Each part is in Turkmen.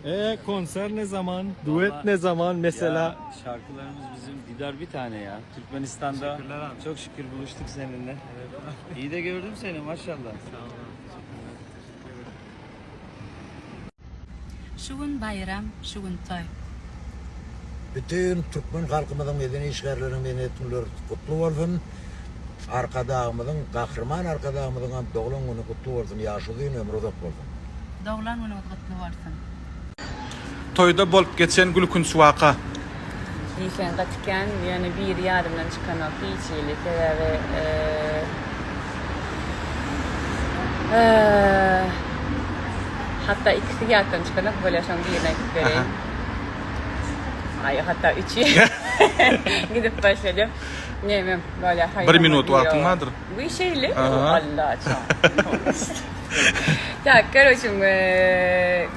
E konser ne zaman? Duet ne zaman mesela? Ya, şarkılarımız bizim Didar bir tane ya. Türkmenistan'da çok şükür buluştuk seninle. İyi de gördüm seni maşallah. Sağ ol. Şu gün baýram, şu gün toý. Bütin türkmen halkymyzyň medeni işgärleriniň medeniýet günleri gutly bolsun. Arkadagymyzyň, Gahryman Arkadagymyzyň hem doglan güni gutly bolsun, ýaşy uzyn, ömri uzak bolsun. Doglan günüňiz gutly bolsun. Toýda bolup geçen gülkünç waka. Diýseň gaty kän, ýöne biri ýadymdan çykanok hiç hili, sebäbi hatda ikisi ýatdan çykanok, bolýa şoň birini aýdyp bereýin. Aý, hatda üçi gidip başlady. Neme, bolýa, haýsy Bir minut wagtyň bardyr. Bu şeýle, Alla jan. Tak, karoçe,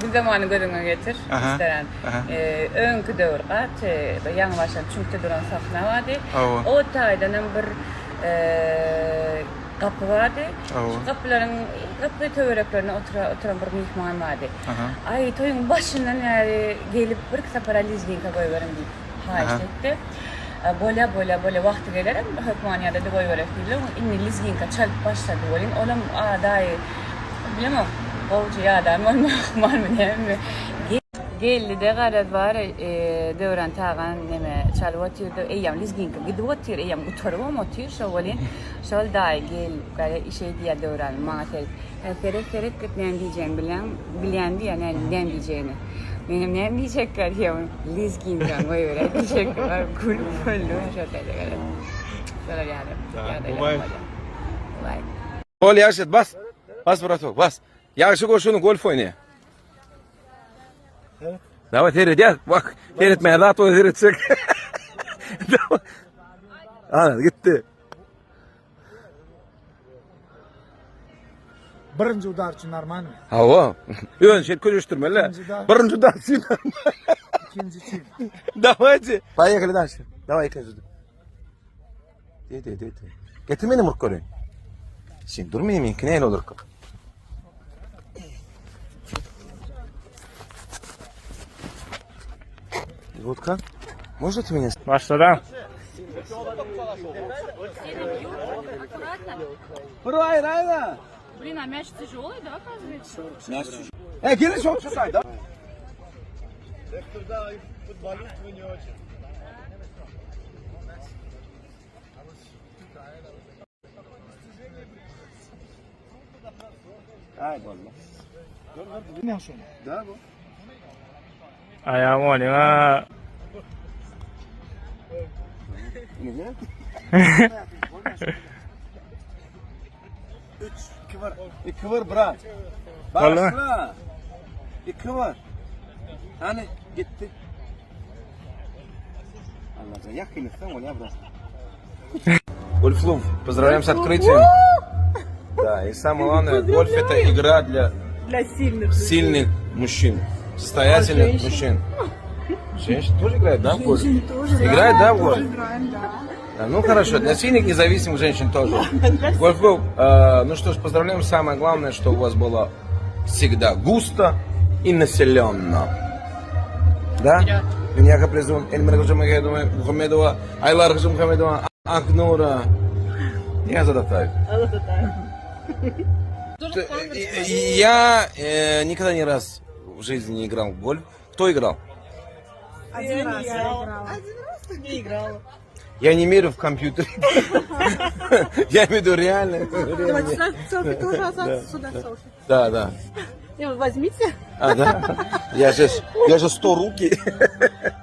gül zamany göz öňüňe getir, restoran. Öňki döwür gaty bir ýaňy başlan çüňkde duran sahna bardy. O taýdanam bir gapy bardy. Şu gapylaryň gapy töwereklerinde oturan bir myhman bardy. Aý, toýuň başyndan bäri gelip birki sapar-a lizginka goýberiň diýip haýyşt etdi. Bolýa, bolýa, bolýa, wagty gelerem hökman ýa-da goýbereris diýdiler. Indi lizginka çalyp başlady welin, olam daýy bilemok, gowja ýadan bolmagy ahmalmy nämemi. Geldi-de garaz bar, Döwran Tagan neme çalyp otyrdy, eýýäm lizginka gidip otyr, eýýäm gutarybam otyr şo welin, şol daýy gelip garaz şeý diýýär Döwran maňa seret, Seret, seret git näme diýjegini bilýäň, bilýän diýýär näme diýjegini. Menem näme diýjekkä diýýär, lizginkaňy goýberäý diýjekdi, baryp gülüp öldüm şo taýda garaz. Şolar ýaly ýagdaýlar bolýar. Bye. Bol ýagşy bas. Bas bratok bas. Ýagşy goşuny golf oýnaýar. Daway seredýär. Bak, seretmäge zat bolsa seretjek. Ana, gitdi. Birinji udar üçin normalny. Hawa. Ýöne şeýdip köşeşdirmeli. Birinji udar üçin. Ikinji üçin. Dawayçy. Поехали дальше. Давай ikinji. De de de de. Getir meni murup göreýin. Sen dur meniňki nähili olur? Вот как? Можете меня? Başladan. Blin, a мяч тяжелый, да, оказывается? E gelin çok çıksaydı. Aýagym bolýa. İki var bırak. Vallahi. Başla. İki var. Hani gitti. Allah'a yakın etsen ol ya bırak. Гольф-клуб, поздравляем с открытием. Да, и самое главное, гольф это игра для, Для сильных. сильных мужчин, состоятельных мужчин. Женщины тоже играют, да, в гольф? Играют, да, в гольф? Играем, да. Да, ну хорошо, для сильных независимых женщин тоже. Гольф-клуб, э, ну что ж, поздравляем. Самое главное, что у вас было всегда густо и населенно. Да? Меня Каплизун, Эльмира Мухамедова, Айлар Мухамедова, Акнура. Я Задатаев. Я э, никогда ни раз в жизни не играл в гольф. Кто играл? Один раз я играла. Один раз ты не играла. Я не верю в компьютер. Я имею в виду реально. Давайте селфи тоже а сюда селфи. Да, да. Не, вы возьмите. А, да? Я же, я же сто руки.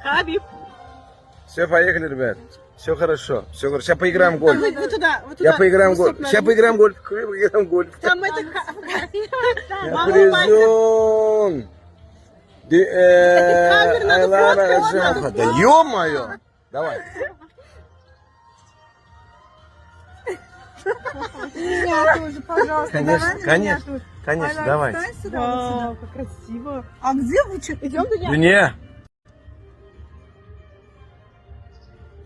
Хабиб. Все, поехали, ребят. Все хорошо. Все хорошо. Сейчас поиграем в гольф. Вы, вы туда, вы туда. Я поиграем в Вы гольф. стоп Сейчас нажмите. поиграем в гольф. Поиграем в гольф. Там это... Я Мама упасть. призен. Ди- э, камеру надо Айлара фоткать, надо Аджамова. Да ё-моё! Давай. Меня тоже, пожалуйста. Конечно, Давай на меня конечно, тоже. конечно, Айлар, давайте. встань сюда, вот сюда. как красиво. А где вы? Идем туда? Дүния.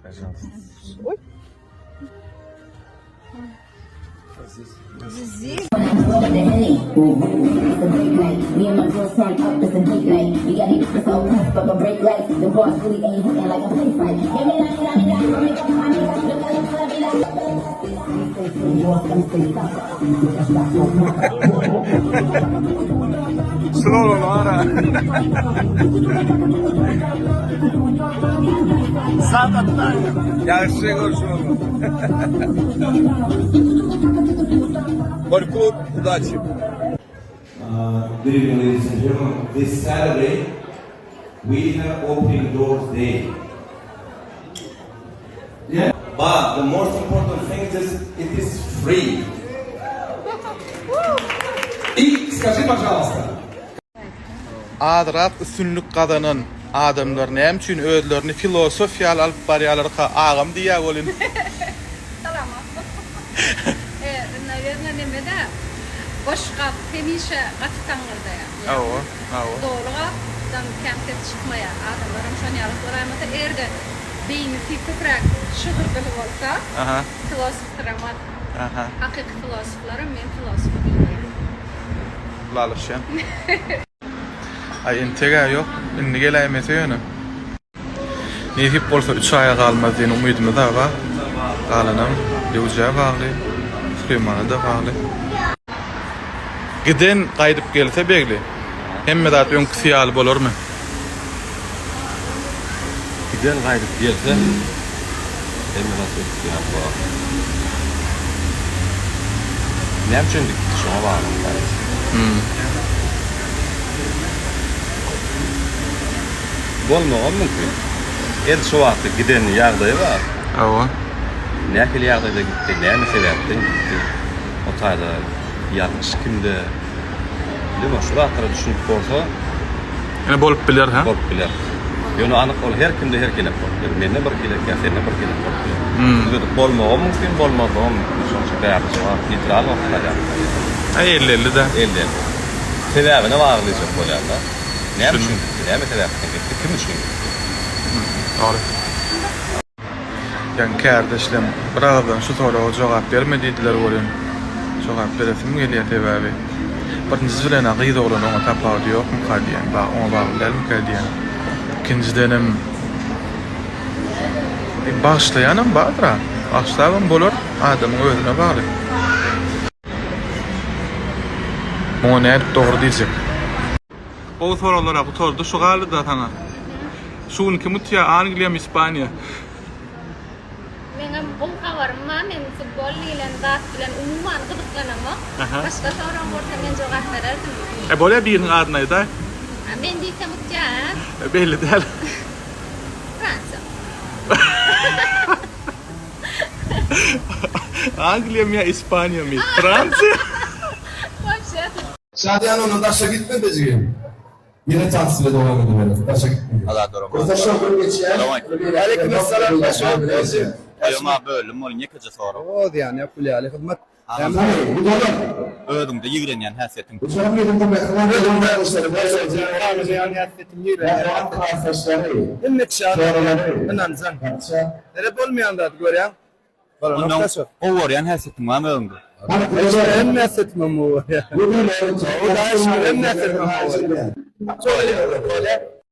Пожалуйста. Şul oglan bar-a. Ýagşy görüşmek. Gorkut, udaçi. Good evening, ladies and gentlemen. This Saturday, we have opening doors day. Yeah. But the most important thing is it is free. И скажи, пожалуйста, Azrak üstünlik gazanan adamlar näme üçin özlerini filosof ýaly alyp barýalarka agam diýýä welin. Salam. Nawerno nemede boş gap hemişe gaty taňňyrdaýar. Hawa, hawa. Doly gapdan kän ses çykmaýar. Adamlaram şon ýaly bolaýmasa eger-de beýnisi köpräk şygyrdyly bolsa filosofsyramaz. Hakyky filosoflaram men filosofa diýmeýän. Ylalaşýan. Aý entegä ýok. Indi geläýmese ýöne. Nesip bolsa üç aýa galmaz diýen umydymyz-a bar. Galanam Döwjä bagly, Süleýmana-da bagly. Giden gaýdyp gelse Begli, hemme zat öňküsi ýaly bolarmy? Giden gaýdyp gelse, hemme zat öňküsi ýaly bolar. Näme üçin gitdi şoňa bagly. Bolmagam mümkin. Edil şu wagtda giden ýagdaýy bar. Hawa. Nähili ýagdaýda gitdi, näme sebäpden gitdi, o taýda ýalňyş kimde, bilemok, şu zatlara düşünip bolsa. Ýöne bolup biler, hä? Bolup biler. Ýöne anyk ol her kimde her hili bolup biler. Mende bir hili, ýa sende bir hili bolup biler. Düzedip bolmagam mümkin, bolmazlygam mümkin. Şonuň üçin bärde jogap neýtral bolup galýar. Hä, elli-elli-dä. Elli-elli. Sebäbine bagly diýjek bolýan-da. Näme üçin gitdi? Näme sebäpden gitdi? Kim üçin gitdi? Dogry. Ýaňy kärdeşlem bir agyzdan şu soraga jogap berme diýdiler welin, jogap beresim gelýär sebäbi birinjisi bilen-ä gyz oglan oňa tapawudy ýokmyka diýýän, oňa bagly dälmikä diýýän. Ikinjidenem bagyşlaýanam bardyr-a, bagyşlabam bolar, adamyň özüne bagly. Muňa nädip dogry diýjek? Gowy soraglara gutardy şu galdyda saňa. Şu gün kim utýa Angliýamy Ispaniýa? Meňem gowy habarym bar men futbol diýlen zat bilen umuman gyzyklanamok. Başga soragyň bolsa men jogap bererdim. E bolýa biriniň adyny aýdaý. Men diýsem utýa a? Belli däl. Fransiýa. Angliýamy ýa Ispaniýamy? Fransiýa. Şadyýan ondan daşa gitme jigim. Ýene tans ile dowam ediberis. Daşa gitme. Gursaşa gün geçýär. Aleyküm esselam Daşa. Goýama böldüm bolyn ýekeje sorag. O zyýany ýok gülýaly hyzmat. Özüňde ýigrenýän häsiýetiň. Hemme kişi ynanjaň. Nere bolmaýan zady görýäň. Ondan gowy görýän häsiýetiň barmy özüňde? Hemme häsiýetim gowy görýän. Hemme häsiýetim gowy görýän.